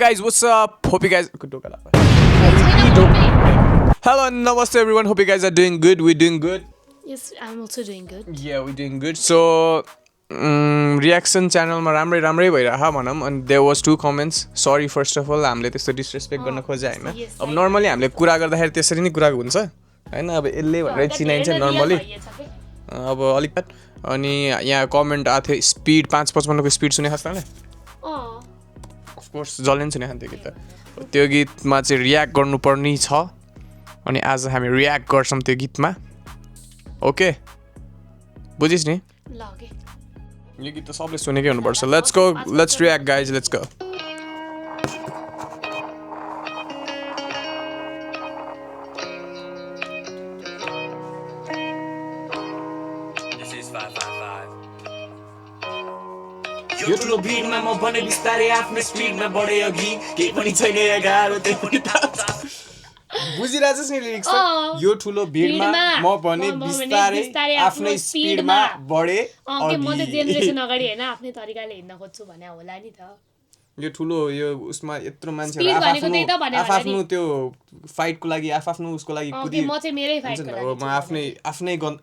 guys, what's up? Hope you guys. Hello, namaste everyone. Hope you guys are doing good. We're doing good. Yes, I'm also doing good. Yeah, we're doing good. So, reaction channel ma ramrai bhairaha bhanam, and there was 2 comments. Sorry first of all, हामीले त्यस्तो disrespect गर्न खोजे हैन. अब normally हामीले कुरा गर्दाखेरि त्यसरी नै कुरा हुन्छ हैन. अब यसले भनेर चिनाइन्छ नर्मली. अब अलिक अनि यहाँ कमेन्ट आएको थियो स्पिड 555 को स्पिड सुने खास तँले? अफ कोर्स जसले पनि सुने खान्थ्यो गीत त. त्यो गीतमा चाहिँ रियाक्ट गर्नुपर्ने छ अनि आज हामी रियाक्ट गर्छौँ त्यो गीतमा. ओके बुझिस् नि? ल ओके. यो गीत त सबले सुनेकै हुनुपर्छ. Let's go, let's react guys, let's go. यो ठुलो भिडमा म भने बिस्तारै आफ्नो स्पिडमा बढे अघि केही पनि छैन यहाँ गाह्रो त्यही पनि बुझिरहेछस् नि लिरिक्स त? यो ठुलो भिडमा म भने बिस्तारै आफ्नै स्पिडमा बढे अघि म त जेनेरेसन अगाडि हैन आफ्नै तरिकाले हिँड्न खोज्छु भने होला नि त. यो ठुलो यो उसमा यत्रो मान्छेहरु आफ्नो त्यो फाइटको लागि आफ्नो उसको लागि कुदी म चाहिँ मेरै फाइटको लागि म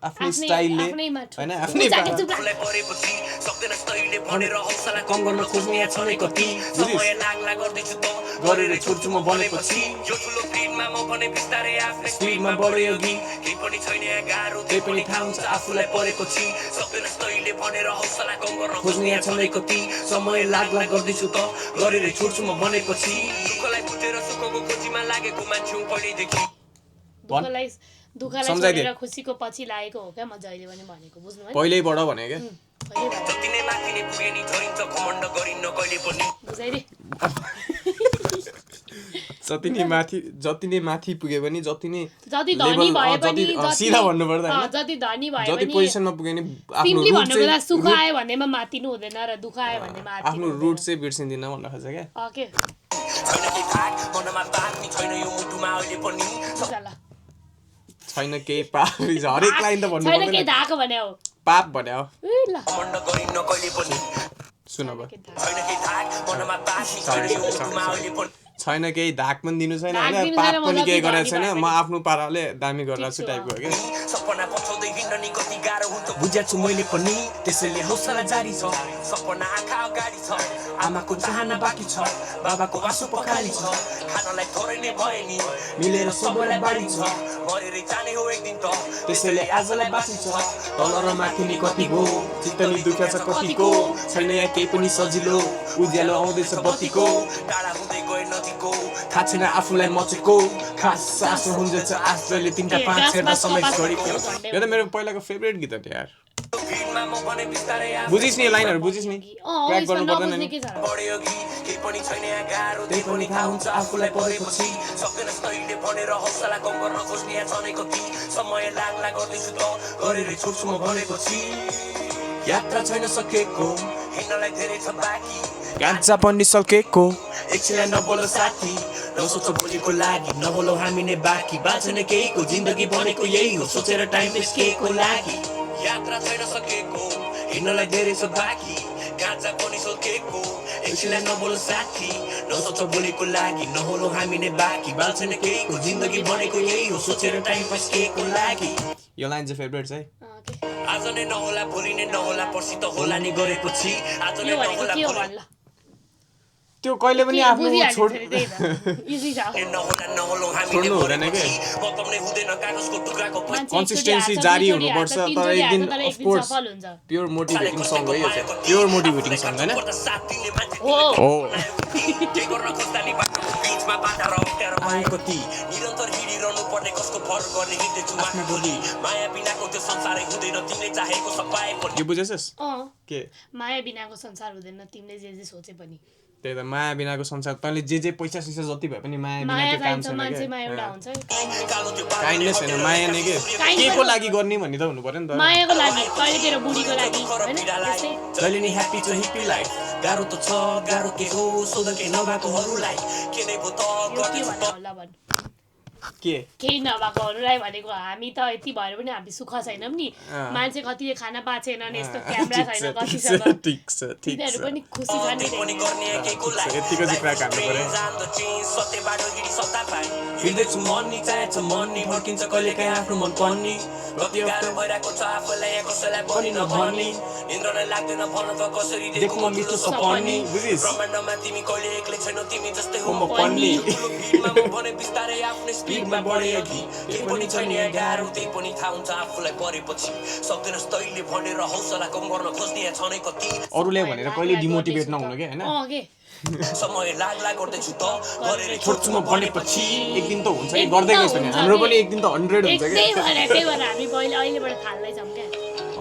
आफ्नै स्टाइलले हैन आफ्नै परेपछि सक्दैन स्टाइलले भनेर हौसला कम गर्न खोज्ने छनै कति समय लाग्ला गर्दै छु त गरेर छोड्छु म भनेपछि यो ठुलो भिडमा म भने बिस्तारै आफ्नो स्पिडमा बढे अघि केही पनि छैन यहाँ गाह्रो त्यही पनि थाहा हुन्छ आफूलाई परेपछि सक्दैन स्टाइलले भनेर हौसला कम गर्न खोज्ने छनै कति समय लाग्ला गर्दै छु त गरेर छोड्छु म भनेपछि दुःखलाई बुझेर सुखको खोजीमा लागेको मान्छे हुँ पहिलेदेखि. दुःखलाई छोडेर खुसीको पछि लागेको हो क्या म जहिले पनि भनेको बुझ्नु है. पहिल्यैबाट भने क्या जति नै माथि नै पुगे नि झरिन्छ घमण्ड गरिन्न कहिले पनि बुझाइदे. जति नै माथि पुगे पनि जति धनी भए पनि सिधा भन्नु पर्दा हैन जति धनी भए जति पनि पोजिसनमा पुगे नि आफ्नो रुट चाहिँ सुख आयो भन्नेमा मातिनु हुँदैन र दुःख आयो भन्नेमा आफ्नो रुट चाहिँ बिर्सिँदिन भन्न खोज्छ क्या. ओके छैन केही थाक मनमा बात नि छैन यो मुटुमा अहिले पनि छैन केही पाप हरेक लाइन त भन्नु छैन केही धाक भने हो पाप भने हो. ल घमण्ड गरिन्न कहिले पनि सुन अब छैन केही थाक मनमा बात नि छैन यो मुटुमा अहिले पनि छैन केही धाक पनि दिनु छैन हैन पाप पनि केही गरेको छैन म आफ्नो पाराले दामी गरिरहेको छु टाइपको हो क्या. सपना पछाउँदै हिँड्न नि कति गाह्रो हुन्छ बुझेको छु मैले पनि त्यसैले हौसला जारी छ सपना आँखा अगाडि छ आमाको चाहना बाँकी छ बाबाको आँसु पखाली छ खानलाई थोरै नै भए नि मिलेर सबैलाई बाँडी छ मरेरै जाने हो एक दिन त त्यसैले आजलाई बाँची छ तल र माथि नि कतिको चित्त नि दुख्या छ कतिको छैन यहाँ केही पनि सजिलो उज्यालो आउँदैछ बत्तीको टाढा हुँदै गए नजिकको थाहा छैन आफूलाई मचेको खास सास हुन्छ आस जहिले 3 5 हेर्दा समय छोडेको यो त मेरो पहिलाको फेभरेट गीत हो यार. बुझिस् नि लाइनहरु बुझिस् नि ट्र्याक गर्नु पर्दैन नि बढे अघि केही पनि छैन यहाँ गाह्रो त्यही पनि थाहा हुन्छ आफूलाई परेपछि सक्दैन स्टाइलले भनेर हौसला कम गर्न खोज्ने यहाँ छनै कति समय लाग्ला गर्दैछु त गरेर छोड्छु म भनेपछि यात्रा छैन सकेको हिँड्नलाई धेरै छ बाँकी गाजा पनि सकेको एकछिनलाई नबोलो साथी नसोच भोलिको लागि नबोलो हामी नै बाँकी बाँच्न केहीको जिन्दगी बनेको यही हो सोचेर टाइम वेस्ट केहीको लागि यात्रा छैन सकेको हिँड्नलाई धेरै छ बाँकी गाजा पनि सकेको एकछिनलाई नबोलो साथी नसोच भोलिको लागि नहोलो हामी नै बाँकी बाँच्न केहीको जिन्दगी बनेको यही हो सोचेर टाइम वेस्ट केहीको लागि. यो लाइन चाहिँ फेभरेट छ है. आज नै नहोला भोलि नै नहोला पर्सि त होला नि गरेपछि आज नै नहोला भोलि त्यो कहिले पनि आफ्नो छोड्नु हुँदैन के. कन्सिस्टेन्सी जारी हुनुपर्छ तर एक दिन of course pure motivating song हो यो चाहिँ प्योर मोटिभेटिङ सङ हैन हो कति निरन्तर हिँडिरहनु पर्ने कसको भर गर्ने हिँड्दैछु आफ्नो बोली माया बिनाको त्यो संसारै हुँदैन तिमीले चाहेको सब पाए पनि. यो बुझेछस् के माया बिनाको संसार हुँदैन तिमीले जे जे सोचे पनि त्यही त माया बिनाको संसार तैँले जे पैसा सैसा जति भए पनि माया बिना त्यो काम छैन के. काइन्डनेस हैन माया नै के केको लागि गर्ने भन्ने त हुनु पर्यो नि त मायाको लागि कहिलेतिर बुढीको लागि हैन त्यस्तै जहिले नि ह्यापी छ हिप्पी लाइफ गाह्रो त छ गाह्रो के हो सोध के नभएकोहरूलाई के नै भो त गर्दै होला भन् के केही नभएकोहरूलाई भनेको हामी त यति भएर पनि हामी सुख छैनौँ नि मान्छे कतिले खाना बाँचेन नि यस्तो क्यामेरा छैन कतिसँग ठिक छ ठिक तिनीहरू छ पनि खुसी छन् नि पनि गर्ने केको लागि यतिको चाहिँ क्र्याक हान्नु पर्यो जान्दो चेन सत्य बाटो गिरी सत्ता पाइ हिँड्दैछु मन्नी चाहेछ मन्नी भड्किन्छ कहिले काहीँ आफ्नो मन पर्नी कति गाह्रो भइरहेको छ आफूलाई यहाँ कसैलाई पनि नभन्नी इन्द्र नै लाग्दैन भन त कसरी देखु म मिठो सपनी बुझिस् ब्रह्माण्डमा तिमी कहिले एक्लै छैनौ तिमी जस्तै हो म पर्नी भिडमा म भने बिस्तारै आफ्नै स्पिडमा बढे अघि केही पनि छैन यहाँ गाह्रो त्यही पनि थाहा हुन्छ आफूलाई परेपछि सक्दैनस् तैँले भनेर हौसला कम गर्न खोज्ने यहाँ छ नै कति अरूले भनेर कहिले डिमोटिभेट नहुनु के हैन के समय लाग्ला गर्दैछु त गरेर छोड्छु म भनेपछि एक दिन त हुन्छ कि गर्दै गइस् भने हाम्रो पनि एक दिन त 100 हुन्छ के त्यही भएर हामी पहिले अहिलेबाट थाल्दैछौँ क्या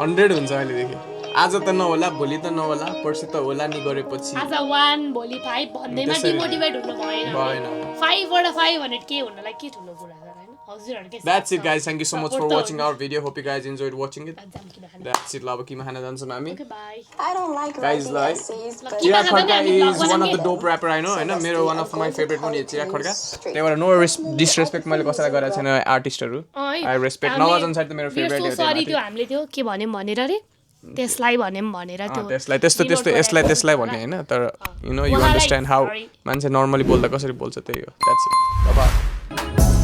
100 हुन्छ अहिलेदेखि आज त नहोला भोलि त नहोला पर्सि त होला नि गरेपछि आज 1 भोलि 5 भन्दैमा डिमोटिभेट हुनु भएन 5 बाट 500 के हुनलाई के ठुलो कुरा छ हैन हजुरहरुकै That's it guys, thank you so much for watching our video. Hope you guys enjoyed watching it. That's it. ल अब किमा खाना जान्छौँ हामी. Okay bye. I don't like Guys, rapping like essays, but Chirag Khadka is one of the dope rapper I know, हैन मेरो one of my favorite पनि Chirag Khadka. त्यही भएर no disrespect मैले कसैलाई गरेको छैन आर्टिस्टहरु. I respect नवाजन साइड त मेरो फेभरेट हो. सरी त्यो हामीले त्यो के भन्यौं भनेर रे त्यसलाई भन्यौं भनेर त्यो त्यसलाई त्यसलाई भन्ने हैन तर you know you understand how मान्छे normally बोल्दा कसरी बोल्छ त्यही हो. That's it. Bye bye.